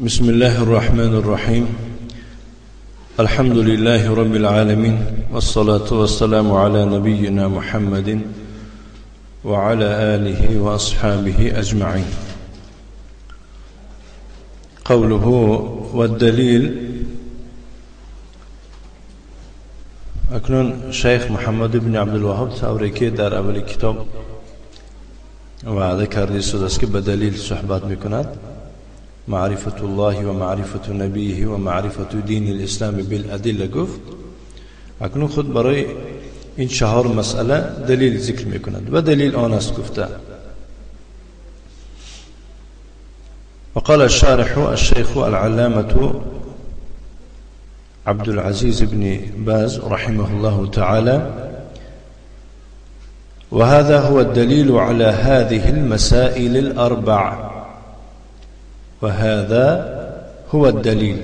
بسم الله الرحمن الرحيم. الحمد لله رب العالمين، والصلاة والسلام على نبينا محمد وعلى آله وأصحابه أجمعين. قوله والدليل. اکنون شیخ محمد بن عبدالوهاب طوری که در اول کتاب وعده کرده است که به دلیل صحبت میکند، معرفت الله و معرفت نبیه و معرفت دین الاسلام بالادله گفت. اکنون خود برای این چهار مسئله دلیل ذکر میکند و دلیل آن است گفته. وقال الشارح الشيخ العلامة عبد العزيز بن باز رحمه الله تعالى: وهذا هو الدليل على هذه المسائل الأربع. وهذا هو الدلیل.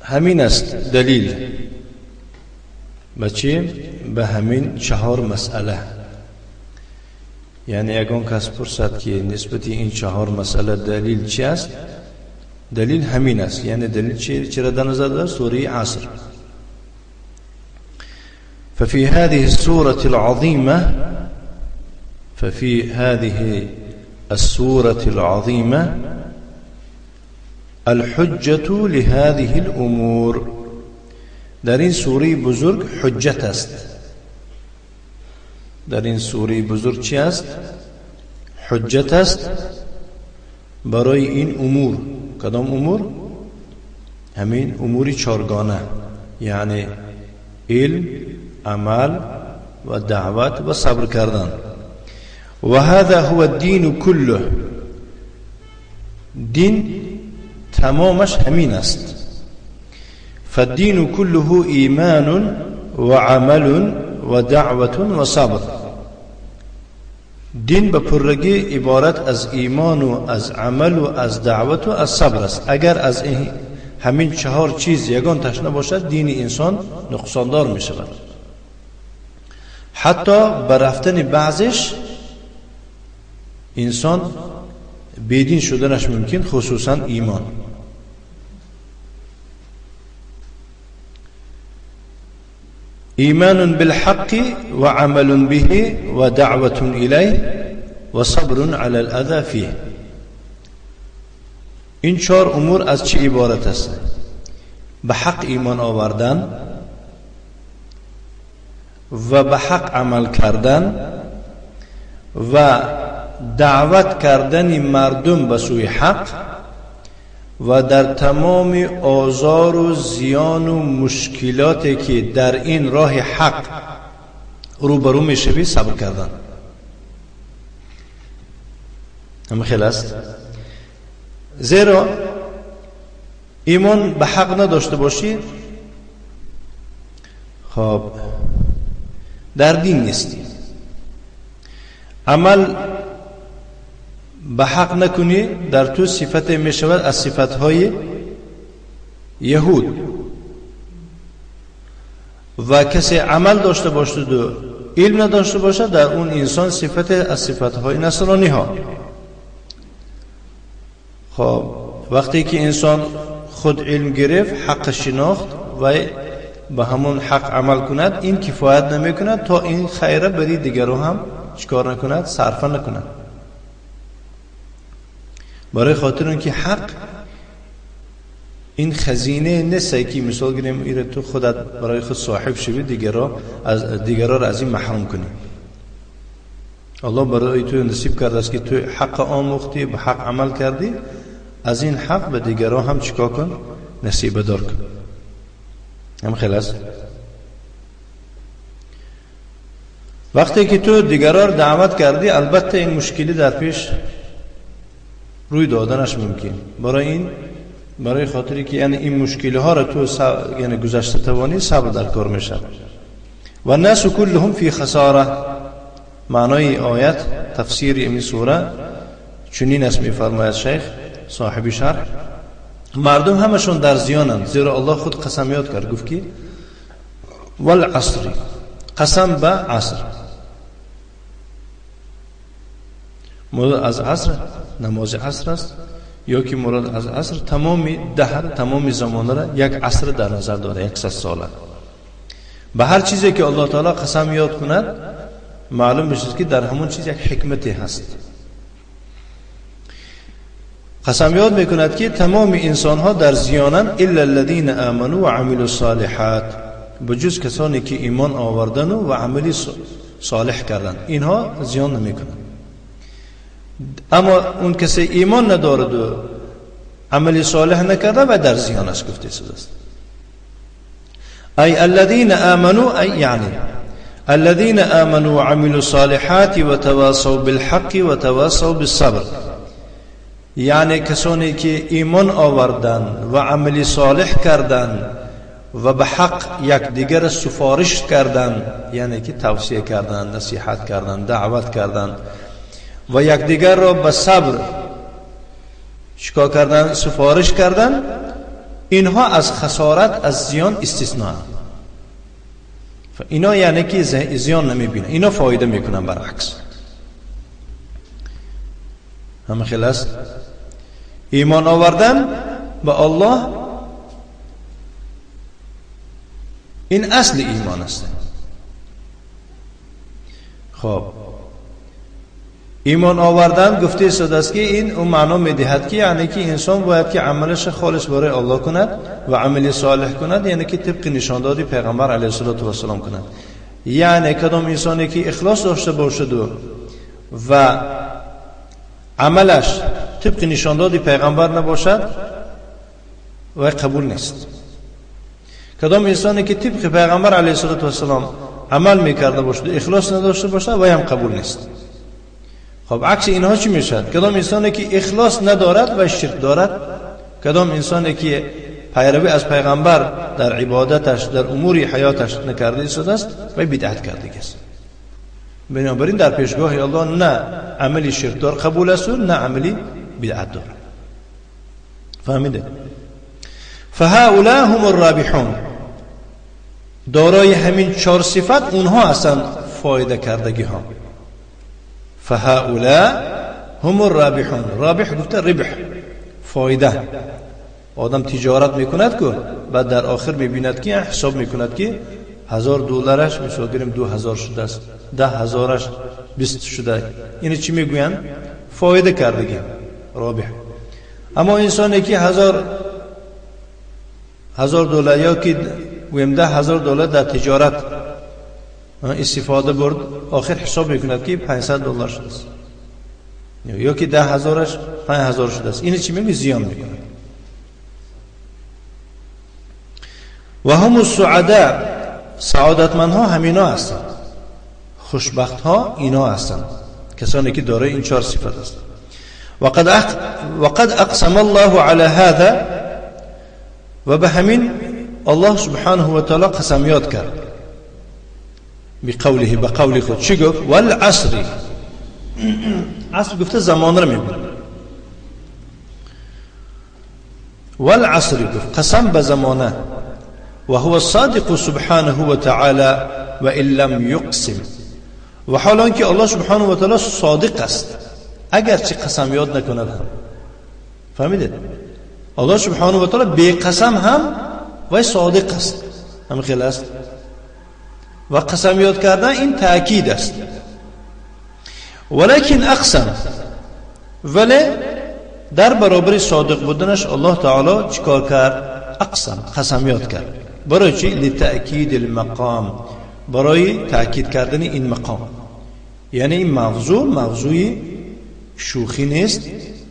همین است دلیل به چی؟ به همین چهار مسئله. یعنی اگر کس پرسد که نسبت این چهار مسئله دلیل چی است، دلیل همین است. یعنی دلیل چرا در نظر دارد؟ سوره عصر. ففي هذه السورة العظيمة، ففي هذه السورة العظيمة الحجة لهذه الأمور. در این سوره بزرگ حجت است. در این سوره بزرگ چی است؟ حجت است برای این امور. کدام امور؟ همین امور چارگانه، یعنی علم، عمل و دعوت و صبر کردن. وهذا هو الدين كله. دین تمامش همین است. فالدين كله ایمان وعمل ودعوة وصبر. دین به پرگی عبارت از ایمان و از عمل و از دعوت و از صبر است. اگر از این همین چهار چیز یگان تش نباشد، دین انسان نقصاندار می شود. حتی به رفتن بعضش انسان بیدین شدنش ممکن، خصوصا ایمان. ایمان بالحق وعمل به ودعوة الیه وصبر علی الاذى فیه. این چهار امور از چه عبارت است؟ به حق ایمان آوردن و به حق عمل کردن و دعوت کردن مردم به سوی حق و در تمام آزار و زیان و مشکلاتی که در این راه حق روبرو میشوی صبر کردن. همه خیلی است. زیرا ایمان به حق نداشته باشی، خب در دین نیستی. عمل به حق نکنی، در تو صفت می شود از صفتهای یهود. و کسی عمل داشته باشد و علم نداشته باشد، در اون انسان صفت از صفتهای نصرانی ها. خب وقتی که انسان خود علم گرفت، حق شناخت و به همون حق عمل کند، این کفایت نمی کند تا این خیره بری دیگرو هم چکار نکند، صرفه نکند. برای خاطر اون که حق این خزینه نیست که مثال گیریم ایره تو خودت برای خود صاحب شوی، دیگرا را از این محروم کنی. الله برای تو نصیب کرده است که تو حق آموختی، به حق عمل کردی، از این حق به دیگرا هم چیکار کن؟ نصیب دار کن. هم خیلی است. وقتی که تو دیگرا را دعوت کردی، البته این مشکلی در پیش روی دادنش ممکن. برای خاطری که یعنی این مشکل ها را تو یعنی گذشته توانی، صبر در کار میشه. و الناس كلهم فی خساره. معنای آیت تفسیر این سوره چنین است، میفرماید شیخ صاحب شرح: مردم همشون در زیانند، زیرا الله خود قسم یاد کرد، گفت که والعصر، قسم به عصر. مراد از عصر نماز عصر است یا که مراد از عصر تمام دهر، تمام زمانه را یک عصر در نظر داره، 100 ساله. به هر چیزی که الله تعالی قسم یاد کند معلوم میشد که در همون چیز یک حکمتی هست. قسم یاد میکند که تمام انسان ها در زیانند الا الذين آمنوا وعملوا الصالحات، بجز کسانی که ایمان آوردن و عملی صالح کردند، اینها زیان نمیکنند. اما اون کسی ایمان ندارد و عملی صالح نکرده و در زیان است، گفته شده است. ای الذين آمنوا، ای یعنی الذين آمنوا وعملوا الصالحات وتواصوا بالحق وتواصوا بالصبر، یعنی کسانی که ایمان آوردند و عملی صالح کردند و به حق یکدیگر سفارش کردند، یعنی که توصیه کردند، نصیحت کردند، دعوت کردند و یکدیگر را به صبر چیکار کردند؟ سفارش کردند. اینها از خسارت، از زیان استثناء. اینا یعنی که زیان نمیبینن، اینا فایده میکنن، برعکس. همه خیلی است. ایمان آوردن به الله این اصل ایمان است. خب ایمان آوردن گفته شده است که این اون معنا میدهد که یعنی که انسان باید که عملش خالص برای الله کند و عمل صالح کند، یعنی که طبق نشانداد پیغمبر علیه الصلاة والسلام کند. یعنی کدام انسانی که اخلاص داشته باشد و عملش طبق نشانداد پیغمبر نباشد و قبول نیست. کدام انسانی که طبق پیغمبر علیه الصلاة والسلام عمل میکرده باشد و اخلاص نداشته باشد و هم قبول نیست. خب عکس اینها چی میشد؟ کدام انسانی که اخلاص ندارد و شرک دارد، کدام انسانی که پیروی از پیغمبر در عبادتش، در امور حیاتش نکرده است و بدعت کرده است. بنابراین در پیشگاه الله نه عملی شرک دار قبول است و نه عملی بدعت دار. فهمیده؟ فهؤلاء هم الرابحون، دارای همین چهار صفت اونها هستند فایده کردگی ها. فهؤلاء هم الرابحون، رابح گفته ربح، فایده. آدم تجارت میکند که بعد در آخر میبیند که حساب میکند که $1000 مثلا گیریم 2000 شده است، 10,000 20 شده. اینو چی میگویند؟ فایده کردگی، رابح. اما انسانی که $1000 یا که گویم $10,000 در تجارت استفاده برد، آخر حساب میکند که $500 شده است یا که 10,000 5,000 شده است. اینو چی میگه؟ زیان میکنه. و هم السعداء، سعادتمندها همینا هستند، خوشبختها اینا هستند، کسانی که دارای این چهار صفت هستند. وقد اقسم الله على هذا، و به همین الله سبحانه و تعالی قسم یاد کرد بقوله، به قول خود چی گفت؟ والعصر. عصر گفته زمان را میگه. والعصر گفت قسم به زمانه. وهو الصادق سبحانه وتعالى وإن لم يقسم، و حال آنکه الله سبحانه و تعالی صادق است اگرچه قسم یاد نکند هم. فهمیدید؟ الله سبحانه و تعالی بی قسم هم و صادق است، هم خیلی است. و قسم یاد کردن این تأکید است. ولكن اقسم، ولی در برابر صادق بودنش الله تعالی چیکار کرد؟ اقسم، قسم یاد کرد. برای چی؟ لتأکید المقام، برای تأکید کردن این مقام. یعنی این موضوع موضوع شوخی نیست،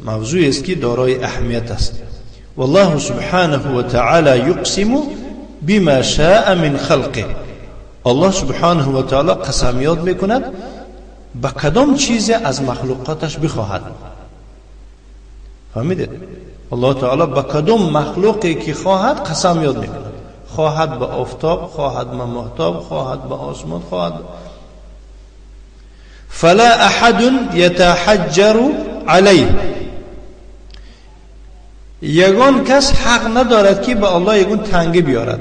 موضوعی است که دارای اهمیت است. والله سبحانه وتعالى يقسم بما شاء من خلقه. الله سبحانه وتعالى قسم یاد میکند به کدام چیزی از مخلوقاتش بخواهد. فهمیدید؟ الله تعالی به کدام مخلوقی که خواهد قسم یاد میکند. خواهد به آفتاب، خواهد به مهتاب، خواهد به آسمان، خواهد. فلا احد يتحجر علیه، یگان کس حق ندارد که به الله یگان تنگی بیارد،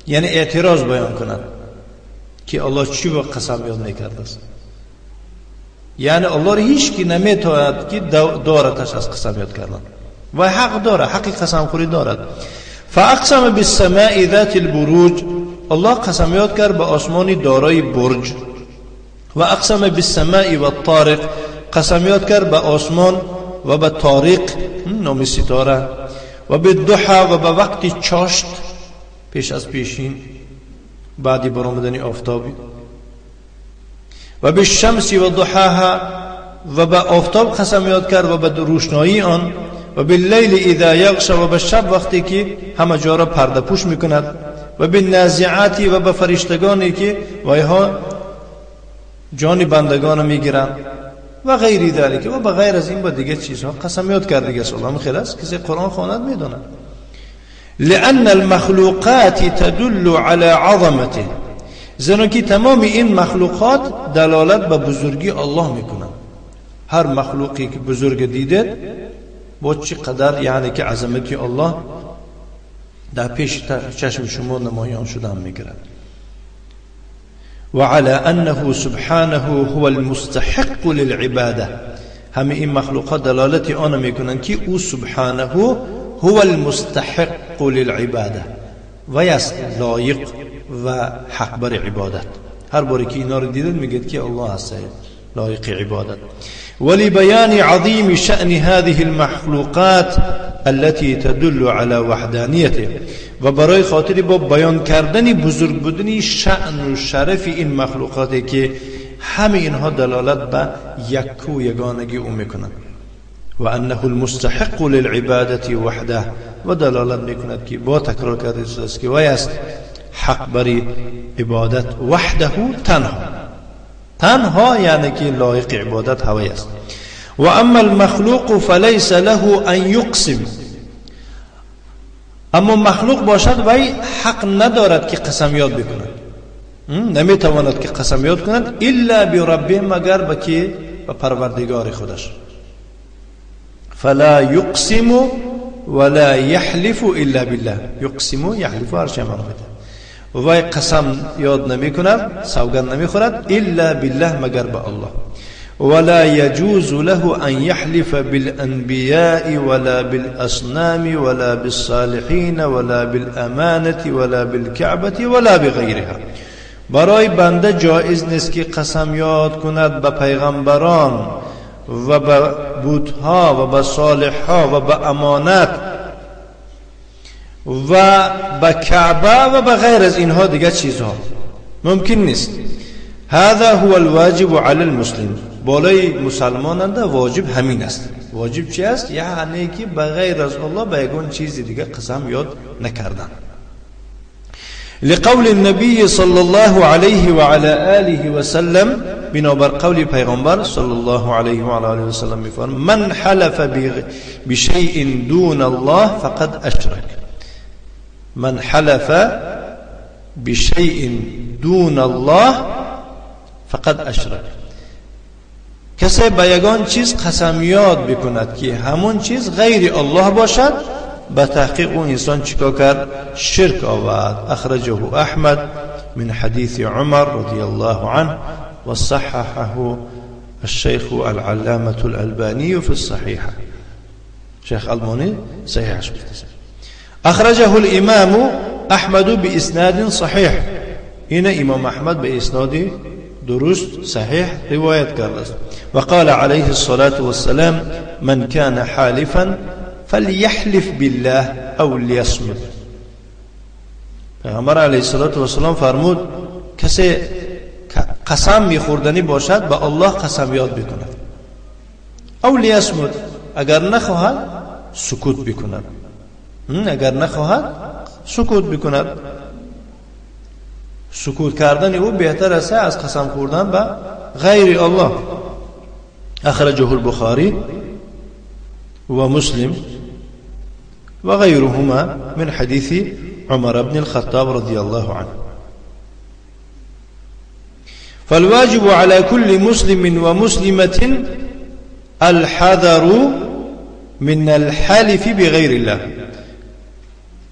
یعنی اعتراض بیان کند که الله چی به قسم یاد میکرده است. یعنی الله را هیچ کی نمیتواند که دارتش از قسم یاد کردن و حق داره، حق قسم خوری دارد. فاقسم بالسماء ذات البروج، الله قسم یاد کرد به آسمان دارای برج. و اقسم بالسماء والطارق، قسم یاد کرد به آسمان و به طارق، نام ستاره، و به ضحى و به وقت چاشت پیش از پیشین بعد برآمدن آفتاب، و به شمس و ضحاها و به آفتاب قسم یاد کرد و به روشنایی آن، و به لیل اذا یغشى و به شب وقتی که همه جا را پرده پوش میکند، و به نازعات و به فرشتگانی که وایها جان بندگان میگیرند و غیر ذلك و به غیر از این با دیگه چیزها قسم یاد کرد دیگه. الله خیر است، کسی قرآن خواند میداند. لأن المخلوقات تدل على عظمته، زیرا که تمام این مخلوقات دلالت به بزرگی الله میکنند. هر مخلوقی که بزرگ دیدید با چه قدر یعنی که عظمت الله در پیش چشم شما نمایان شدن میگیرد. وعلى أنه سبحانه هو المستحق للعبادة، همه این مخلوقات دلالت آن میکنند که او سبحانه هو المستحق للعبادة و است لایق و حق بر عبادت. هر باری که اینا رو دیدید میگید که الله هست لایق عبادت. ولبيان عظيم شأن هذه المخلوقات التي تدل على وحدانيته، و برای خاطر با بیان کردن بزرگ بودن شأن و شرف این مخلوقاتی که همه اینها دلالت به یک و یگانگی او میکنند. و انه المستحق للعبادة وحده، و دلالت میکند که با تکرار کرده است که وی است حق بر عبادت وحده، تنها، تنها یعنی که لایق عبادت هوی است. و اما المخلوق فلیس له ان یقسم، اما مخلوق باشد وی حق ندارد که قسم یاد بکند، نمیتواند که قسم یاد کند الا بربه، مگر به که به پروردگار خودش. فلا یقسم ولا یحلف الا بالله، یقسم یحلف هر چه معنی میده. وی قسم یاد نمی کند، سوگند نمی خورد الا بالله، مگر به الله. ولا يجوز له أن يحلف بالأنبياء ولا بالأصنام ولا بالصالحين ولا بالأمانة ولا بالكعبة ولا بغيرها. برای بنده جایز نیست که قسم یاد کند به پیغمبران و به بتها و به صالحها و به امانت و به کعبه و به غیر از اینها دیگه چیزها ممکن نیست. هذا هو الواجب على المسلم، بالای مسلمانان واجب همین است. واجب چی است؟ یعنی که به غیر از الله به یگان چیز دیگه قسم یاد نکردن. لقول النبي صلى الله عليه وعلى آله وسلم، بنابر قول پیغمبر صلی الله علیه و علی آله و سلم میفرماید من حلف بشیء دون الله فقد اشرک. من حلف بشیء دون الله فقد اشرک. کسی به یگان چیز قسم یاد بکند که همون چیز غیر الله باشد، به تحقیق اون انسان چیکار کرد؟ شرک آورد. اخرجه احمد من حدیث عمر رضی الله عنه وصححه الشيخ العلامة الألباني في الصحيحة. شيخ ألباني صحيح. أخرجه الإمام أحمد بإسناد صحيح. هنا إمام أحمد بإسناد درست صحيح رواية كارلس. وقال عليه الصلاة والسلام من كان حالفا فليحلف بالله أو ليصمت. پیغمبر علیه الصلاة والسلام فرمود کسی قسم میخوردنی باشد به الله قسم یاد بکند، او لیصمت، اگر نخواهد سکوت بکند، اگر نخواهد سکوت بکند. سکوت کردن او بهتر است از قسم خوردن به غیر الله. اخرجه البخاری و مسلم و غیرهما من حدیث عمر بن الخطاب رضی الله عنه. فالواجب على كل مسلم ومسلمة الحذر من الحلف بغير الله.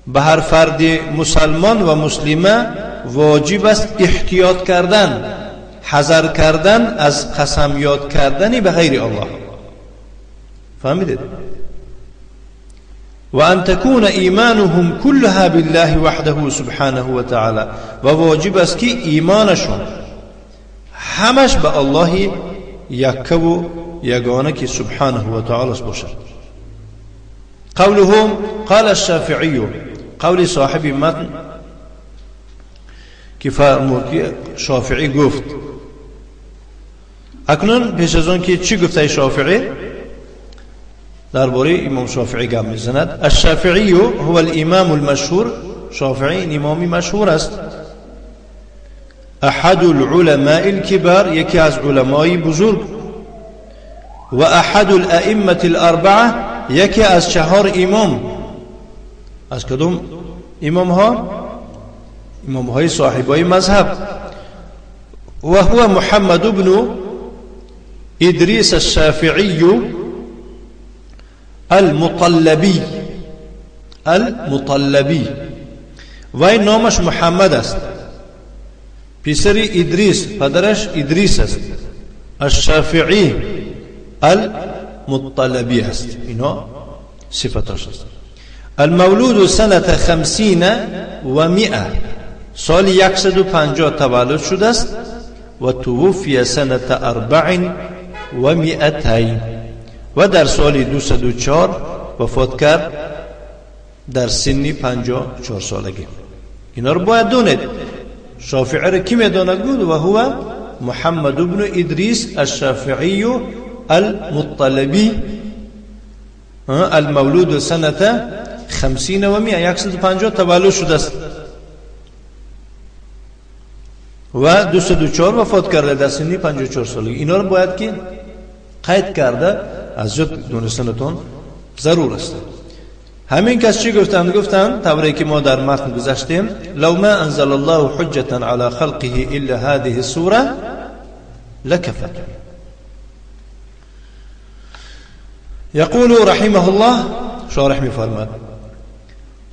به هر فرد مسلمان و مسلمه واجب است احتیاط کردن، حذر کردن از قسم یاد کردن به غیر الله. فهمیدید؟ و ان تكون ایمانهم كلها بالله وحده سبحانه وتعالى. و واجب است که ایمانشون همش به الله یکه و یگانه که سبحانه و تعالی باشد. قولهم قال الشافعی، قول صاحب متن که فرمود که شافعی گفت. اکنون پیش از آن که چی گفته شافعی درباره امام شافعی گپ میزند. الشافعی هو الامام المشهور، شافعی این امامی مشهور است. احد العلماء الكبار، یکی از علمای بزرگ. و احد الائمه الاربعه، یکی از چهار امام. از کدوم امام ها؟ امام های صاحبای مذهب. و هو محمد بن ادریس الشافعی المطلبی. المطلبی و این نامش محمد است، پسر ادریس، پدرش ادریس است. الشافعی المطلبی است. اینا صفتش است. المولود سنة 150 و 100، سال 150 تولد شده است. و توفی سنة 204 و در سال 204 وفات کرد در سن 54 سالگی. اینا رو باید دونید. شافعی رو کی میداند بود؟ و هو محمد بن ادریس الشافعی المطلبی المولود سنة 150 و 100، 150 تولد شده است و 204 وفات کرده در سن 54 سالگی. اینا رو باید که قید کرده از جد دونستنتون ضرور است. همین کس چی گفتند؟ گفتند طوری که ما در متن گذشتیم، لو ما انزل الله حجة على خلقه الا هذه السورة لكفت. یقول رحمه الله، شارح میفرماید،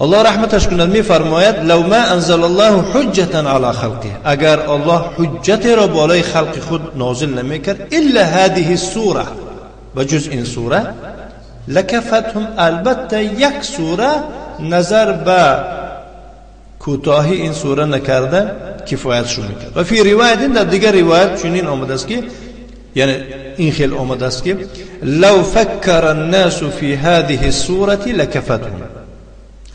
الله رحمتش کند، میفرماید لو ما انزل الله حجة على خلقه، اگر الله حجت را بالای خلق خود نازل نمیکرد، الا هذه السورة، و جز این سوره، لکفتهم، البته یک سوره نظر به کوتاهی این سوره نکرده کفایتشون میکرد. و فی روایت، در دیگر روایت چنین آمده است که، یعنی این خیل آمده است که لو فکر الناس فی هذه السوره لکفتهم،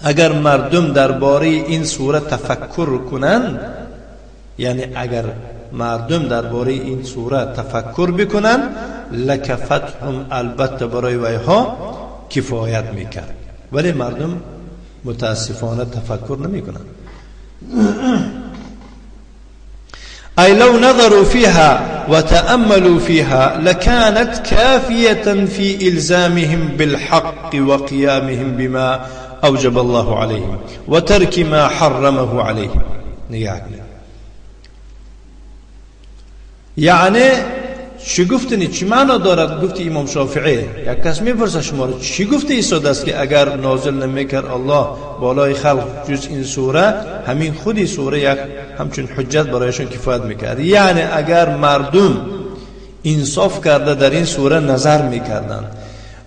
اگر مردم درباره این سوره تفکر کنند، یعنی اگر مردم درباره این سوره تفکر بکنند، لکفتهم، البته برای ویها کفایت میکرد. ولی مردم متاسفانه تفکر نمیکنند. ای لو نظروا فيها وتأملوا فيها لكانت كافية في إلزامهم بالحق وقيامهم بما أوجب الله عليهم وترك ما حرمه عليهم. یعنی چی گفتنی؟ چی معنا دارد گفتی امام شافعی؟ یک کس میپرسه شما رو چی گفته ایستاده است که اگر نازل نمیکرد الله بالای خلق جز این سوره، همین خودی سوره یک همچون حجت برایشون کفایت میکرد. یعنی اگر مردم انصاف کرده در این سوره نظر میکردند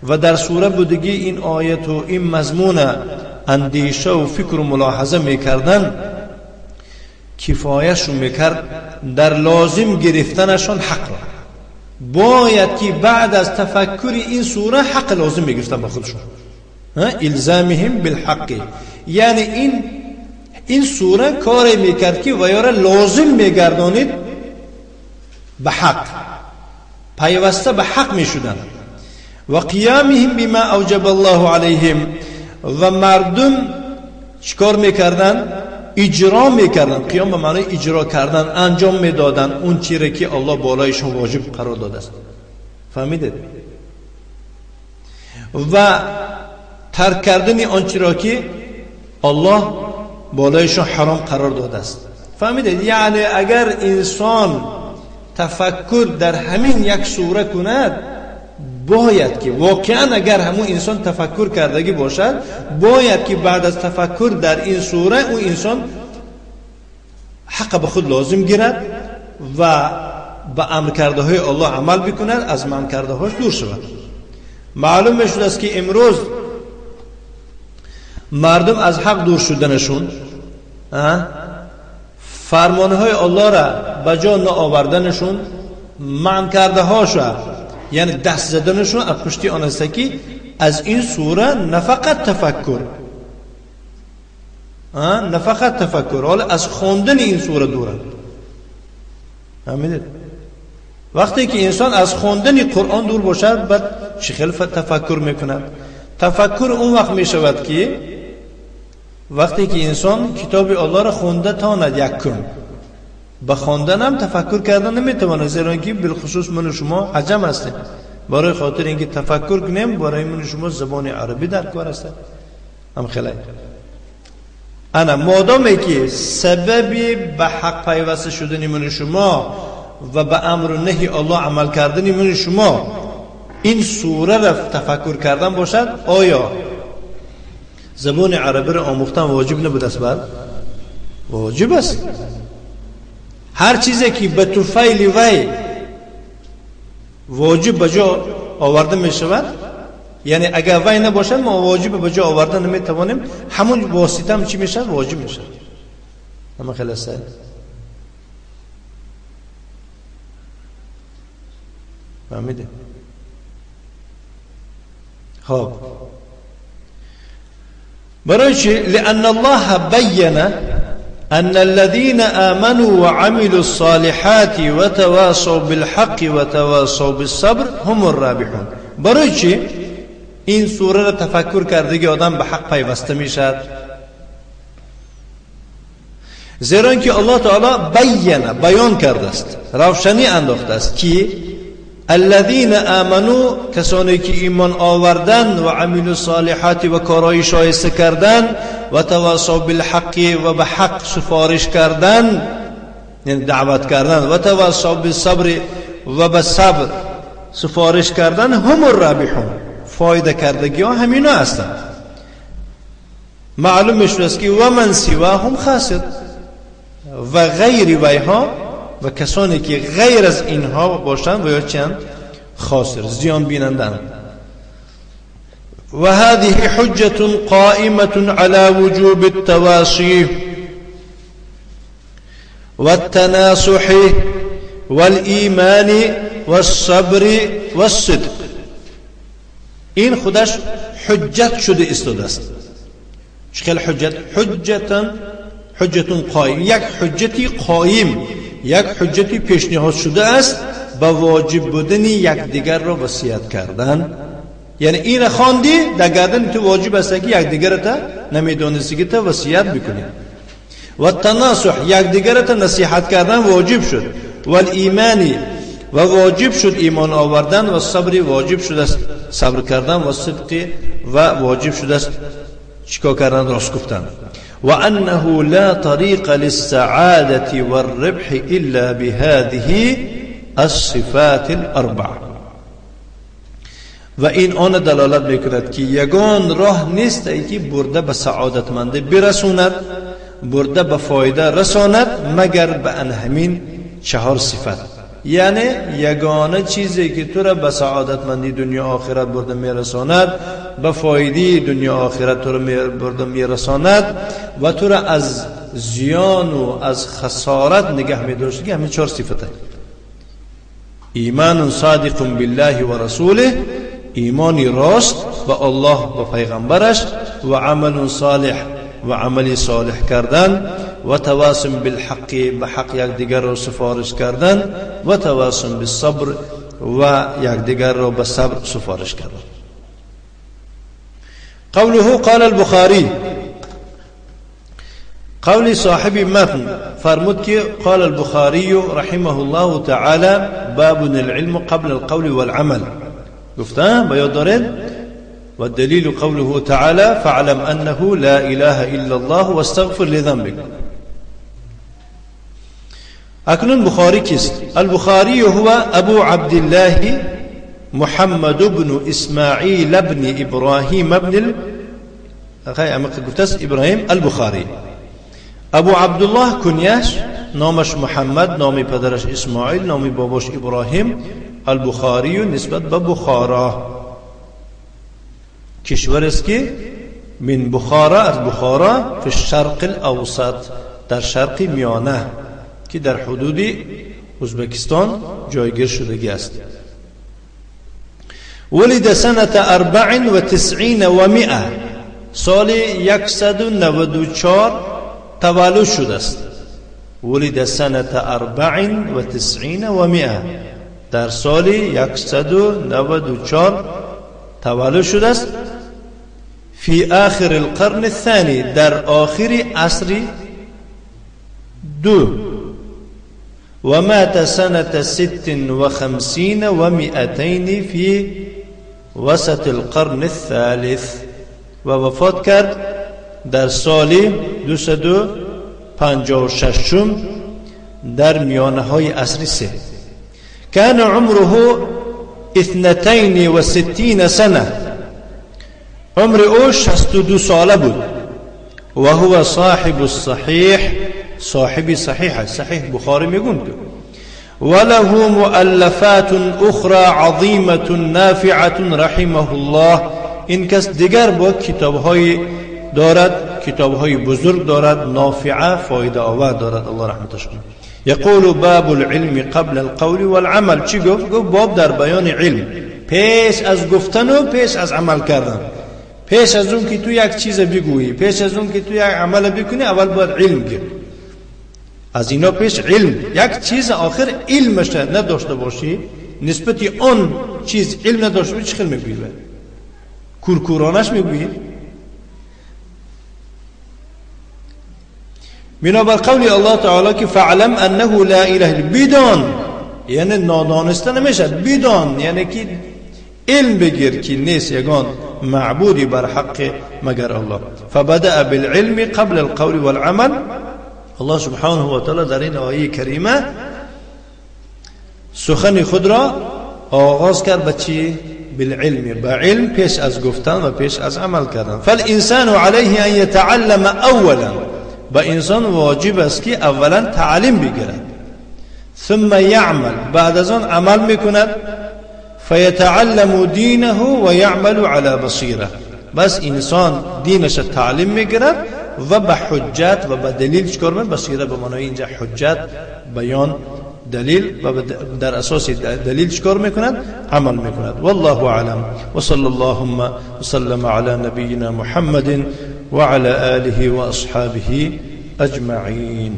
و در سوره بودگی این آیت و این مضمون اندیشه و فکر و ملاحظه میکردند، کفایشون میکرد در لازم گرفتنشان حق را. باید که بعد از تفکر این سوره حق لازم میگرفتن به خودشون، الزامهم بالحق، یعنی این سوره کاری میکرد که ویاره لازم میگردانید به حق، پیوسته به حق میشدن. و قیامهم بما اوجب الله علیهم، و مردم چیکار میکردن؟ اجرا میکردن. قیام به معنی اجرا کردن، انجام میدادن اون چیزی که الله بالایشون واجب قرار داده است. فهمیدید؟ و ترک کردن آن چیزی که الله بالایشون حرام قرار داده است. فهمیدید؟ یعنی اگر انسان تفکر در همین یک سوره کند، باید که واقعا اگر همون انسان تفکر کردگی باشد، باید که بعد از تفکر در این سوره او انسان حق به خود لازم گیرد و به امر کرده های الله عمل بکند، از منع کرده هاش دور شود. معلوم میشد است که امروز مردم از حق دور شدنشون، فرمانهای الله را به جا نآوردنشون، منع کرده هاش را یعنی دست زدنشون از پشتی آن است که از این سوره نه فقط تفکر، نه فقط تفکر، حالا از خواندن این سوره دورند. فهمیدید؟ وقتی که انسان از خواندن قرآن دور باشد، بعد چه خیلی تفکر میکند؟ تفکر اون وقت میشود که وقتی که انسان کتاب الله را خونده تاند یک کن، به خواندن هم تفکر کردن نمیتواند، زیرا که بالخصوص من و شما عجم هستیم. برای خاطر اینکه تفکر کنیم برای من و شما زبان عربی در کار است. هم خیلی انا مادامی که سبب به حق پیوسته شدن من و شما و به امر و نهی الله عمل کردن من و شما این سوره را تفکر کردن باشد، آیا زبان عربی را آموختن واجب نبود است؟ بله واجب است. هر چیزی که به طفیل وی واجب به جا آورده می شود، یعنی اگر وی نباشد ما واجب به جا آورده نمی توانیم، همون واسطه هم چی می شود؟ واجب می شود. اما خلاصه فهمیده؟ خب برای چی؟ لأن الله بین أن الذين آمنوا وعملوا الصالحات وتواصوا بالحق وتواصوا بالصبر هم الرابحون. برای چی؟ این سوره را تفکر کرده که آدم به حق پیوسته میشد، زیرا که الله تعالی بیان بیان کرده است، روشنی انداخته است که الذين آمنوا، کسانی که ایمان آوردن و عملوا الصالحات و کارهای شایسته کردن و تواصوا بالحق و به حق سفارش کردن یعنی دعوت کردن و تواصوا بالصبر و به صبر سفارش کردن، هم الرابحون، فایده کردگی ها همینا هستند. معلوم میشود است که و من سواهم خاسر، و غیر ویها و کسانی که غیر از اینها باشند و یا چند خاسر، زیان بینندند. و هذه حجة قائمة على وجوب التواصي والتناصح والإيمان والصبر والصدق. این خودش حجت شده استاده است. چه حجت؟ حجت قائم، یک حجتی قائم، یک حجتی پیشنهاد شده است به واجب بودن یکدیگر را وصیت کردن. یعنی این خواندی در گردن تو واجب است که یکدیگر تا نمیدونستی که تا وصیت بکنی. و تناصح، یکدیگر تا نصیحت کردن واجب شد. و الایمان، و واجب شد ایمان آوردن، و صبر واجب شد است صبر کردن، و صدق و واجب شد است چیکار کردن؟ راست گفتن. وأنه لا طريق للسعادة والربح إلا بهذه الصفات الأربع. و این آن دلالت میکند که یگان راه نیست ای که برده به سعادتمندی برسوند، برده به فایده رساند، مگر به ان همین چهار صفت. یعنی یگانه چیزی که تو را به سعادتمندی دنیا آخرت برده میرساند، به فایده دنیا آخرت تو را برده میرساند و تو را از زیان و از خسارت نگه میداشت، که همین چهار صفته: ایمان صادق بالله و رسوله، ایمانی راست به الله و پیغمبرش، و عمل صالح و عمل صالح کردن، و تواصل بالحق، به حق یکدیگر را سفارش کردن، و تواصل بالصبر و یکدیگر را به صبر سفارش کردن. قوله قال البخاری، قول صاحب متن فرمود که قال البخاری رحمه الله تعالی باب العلم قبل القول والعمل. گفتم با یاد دارید؟ والدليل قوله تعالى فاعلم أنه لا إله إلا الله واستغفر لذنبك. اکنون بخاری کیست؟ البخاری هو ابو عبد الله محمد بن اسماعیل بن ابراهیم بن گفت است ابراهیم البخاری. ابو عبدالله کنیش نامش محمد، نام پدرش اسماعیل، نام باباش ابراهیم. البخاری نسبت به بخارا، کشور است که من بخارا، از بخارا فی الشرق الاوسط، در شرق میانه که در حدود ازبکستان جایگیر شدگی است. ولد سنة 194، سال 194 تولد شده است. ولد سنة 194، در سال 194 تولد شده است. فی آخر القرن الثانی، در آخر عصر دو. و مات سنة 256 فی وسط القرن الثالث، و وفات کرد در سال 256 در میانه های عصر سه. كان عمره 62 سنة، عمر او 62 ساله بود. و هو صاحب الصحیح، صاحب صحیح، صحیح بخاری میگون. وله مؤلفات اخرى عظیمة نافعة رحمه الله. این کس دیگر با کتابهای دارد، کتابهای بزرگ دارد، نافعه، فایده آور دارد، الله رحمتش کنه. یقول باب العلم قبل القول والعمل. چی گفت؟ گفت باب در بیان علم، پیش از گفتن و پیش از عمل کردن. پیش از اون که تو یک چیز بگویی، پیش از اون که تو یک عمل بکنی، اول باید علم گیر. از اینا پیش علم، یک چیز آخر علمش نداشته باشی، نسبت آن چیز علم نداشته باشی، چه خیلی میگویی؟ کورکورانش میگویی. بنابر قول الله تعالی که فعلم انه لا اله الا، بدان، یعنی نادانسته نمیشه، بدان یعنی که علم بگیر که نیست یگان معبودی بر حق مگر الله. فبدأ بالعلم قبل القول والعمل. الله سبحانه و تعالی در این آیه کریمه سخن خود را آغاز کرد به چی؟ بالعلم، به علم پیش از گفتن و پیش از عمل کردن. فالانسان علیه ان یتعلم اولا، به انسان واجب است که اولا تعلیم بگیرد، ثم یعمل، بعد از آن عمل میکند، فیتعلم دینه و یعمل علی بصیره. بس انسان دینش تعلیم میگیرد و به حجت و به دلیل چکار میکنه؟ بصیره به معنای اینجا حجت، بیان، دلیل، و در اساس دلیل چکار میکند؟ عمل میکند. والله اعلم، و صلی اللهم وسلم علی نبینا محمد وعلى آله وأصحابه أجمعين.